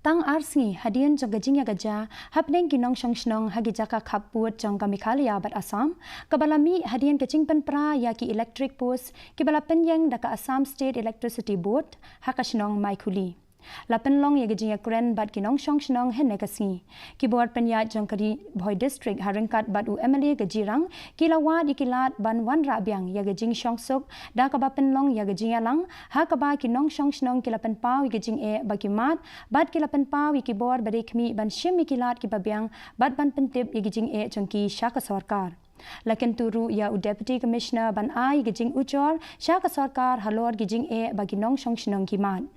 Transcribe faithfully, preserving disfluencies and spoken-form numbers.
Tang ar sngi hadien jong ka jingïakajia hapdeng ki nongshong shnong ha ki jaka khappud jong ka Meghalaya bad Assam, kaba la mih hadien ka jingpynpra ïa ki electric post kiba la pynïeng da ka Assam State Electricity Board ha ka shnong Maikhuli, la pynlong ïa ka jingïakren bad ki nongshong shnong hynne ka sngi. Ki bor pynïaid jong ka Ri Bhoi District ha ryngkat bad u M L A ka Jirang ki la wad ïa ki lad ban wanrah biang ïa ka jingshongsuk da kaba pynlong ïa ka jingïalang, ha kaba ki nongshong shnong ki la pynpaw ïa ka jingeh ba ki mad bad ki la pynpaw ïa ki bor ba dei khmih ban shim ïa ki lad kiba biang bad ban pyntip ïa ka jingeh jong ki sha ka sorkar. La kyntu ruh ïa u Deputy Commissioner ban ai ïa ka jingujor sha ka sorkar halor ka jingeh ba ki nongshong shnong ki mad.